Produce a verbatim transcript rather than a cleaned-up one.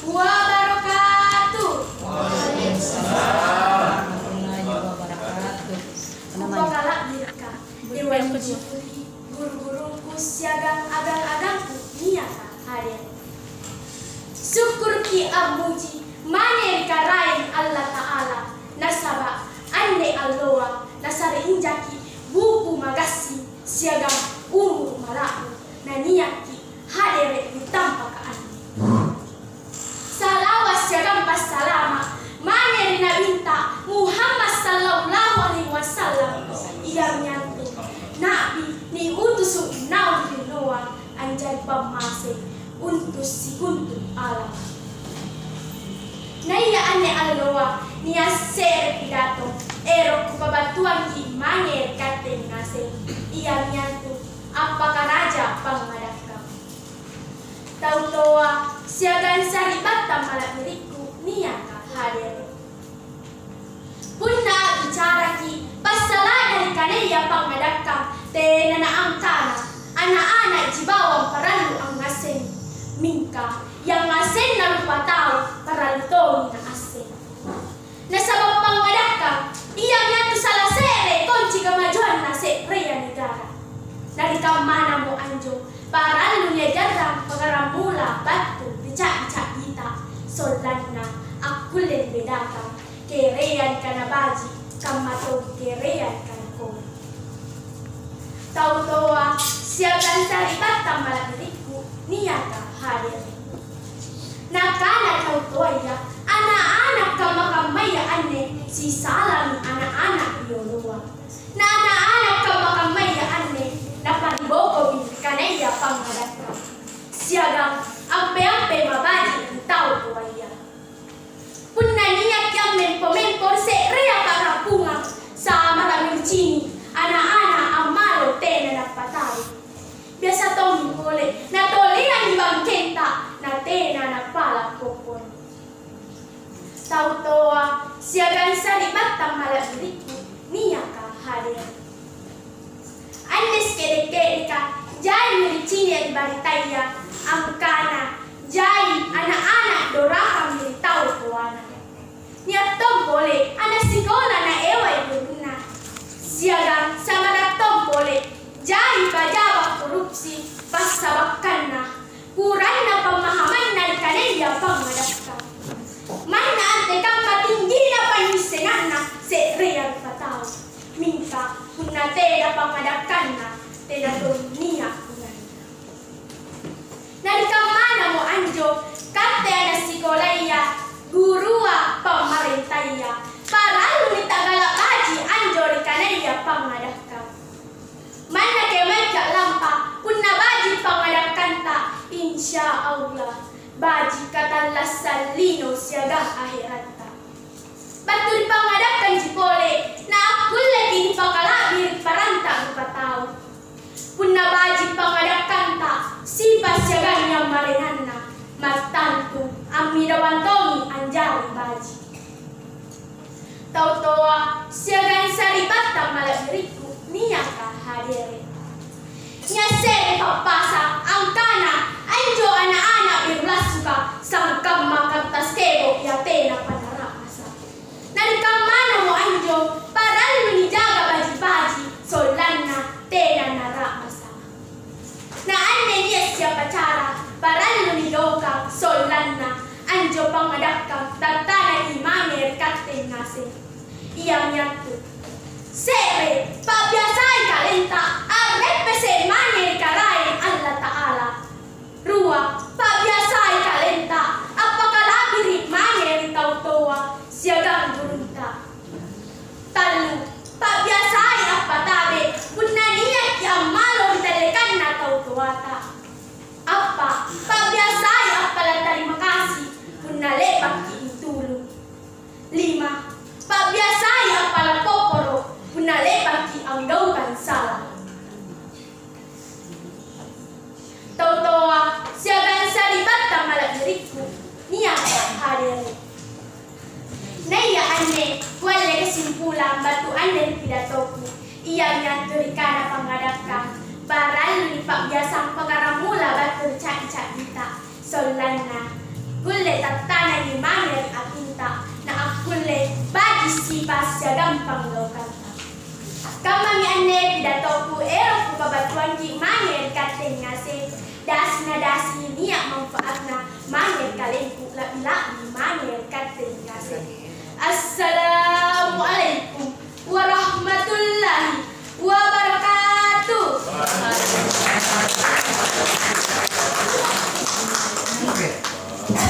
Wabarakatuh. Waalaikumsalam warahmatullahi wabarakatuh. Upakalabbirikka, dewa syukuri guru-gurungku siagang agang-agangku niaka hadir. Sukkuruki ammuji mane ri Karaeng Allah Ta'ala, nasaba anne alloa nasare injaki buku magassi siagang umuru malabbu naniakki hadere ri tampaka anne. Salawa siagang passalama mane ri Nabinta Muhammad sallallahu alaihi wasallam, iyamiyantu Nabi niutusu naung ri linoa anjari pammase untu sikuntu alam. Naiya anne alloa niassere pidato ero kupabatuangki mane ri katte ngaseng, iyamiyantu appakaraja pangadakkang. Tau toa siagang saribatta malabbirikku niaka hadir. Punna abbicaraki passala'na ri kanaiya pangadakkang, tena naangkana ana-ana ji bawang parallu angngasengi. Mingka yangngasenna rupa tau parallu tongi naasseng. Nasaba pangadakkang iyamiatu sala se're konci kemajuanna se'rea negara. Narikammanamo anjo parallu niajarrang pagarammula battu ri caddi-caddita, sollanna akkulle nibedakang kereang kana baji, kamma to kereang kana koro. Tau toa siagang saribatta malabbirikku niaka hadir. Nakana tau toaya, ana-ana kamma-kammaya anne sisalami ana-ana rioloa. Na ana-ana kamma-kammaya anne naparibokomi kanaiya pangadakkang siagang ampe-ampe mabaji ri tau toaya. Punna niakki ammempo-mempo ri se'rea pa'rappungang, samarami ricini ana-ana ammalo tena nappatabe. Biasa tommi pole natoleangi bangkenta natena nappala kopporo. Tau toa siagang saribatta malabbirikku niaka hadir. Anne sikede-kedeka jai muricini ri baritaya angkana jai ana-ana dorakang ri tau toana. Nia tong pole ana sikola naewai gurunna. Siagang samara tong pole jai pajawang korupsi passabakkanna kuranna pammahamanna ri kanaiya pangadakkang. Manna antekamma tinggina pannissenganna se'rea rupa tau. Mingka punna tena pangadakkanna, tena tong nia gunanna. Narikammanamo anjo katte ana sikolaiya, gurua, pammarentaiya, paralluni tagala baji anjo ri kanaiya pangadakkang. Manna ke maika lampa, punna baji pangadakkanta, insya Allah baji katallassang lino siagang aheratta. Battu ri pangadakkangji pole, naakkulleki nipakalabbi ri paranta rupa tau. Punna baji pangadakkanta, sipa siagang ammarenanna, mattantu ammidawang tongi anjari baji. Tau toa siagang saribatta malabbirikku niaka hadere. Niassere pappasa angkana anjo ana-ana biru lassuka sangkamma kartas kebo iya tena panara'masa. Narikammanamo anjo parallu nijaga baji-baji sollanna tena nara'masa. Na anne nia siapa cara parallu nigauka sollanna anjo pangadakkang tattana imange ri katte ngaseng. Iyamiattu se're, pabbiasai kalenta arreppese mange ri Karaeng Allah Ta'ala. Rua, pabbiasai kalenta appakalabiri mange ri tau toa siagang gurunta. Tallu, pabbiasai appatabe punna niaki ammalo ri tellekanna tau toata. Appa, pabbiasai appala tarima kasi punna lebbakki itulung. Lima, pabbiasai appala popporo punna lebbakki anggaukang sala. Tau toa siagang saribatta malabbirikku niaka hadere. Naiya anne kualle kesimpulang battu anne ri pidatoku, iyamiattu rikana pangadakkang paralluni pabbiasang pagarammula battu ri caddi-caddita sollanna kulle Ero kupabatuangki mange ri katte ngase, dasi na dasi nia manfaatna mange ri kalengku, labbi-labbi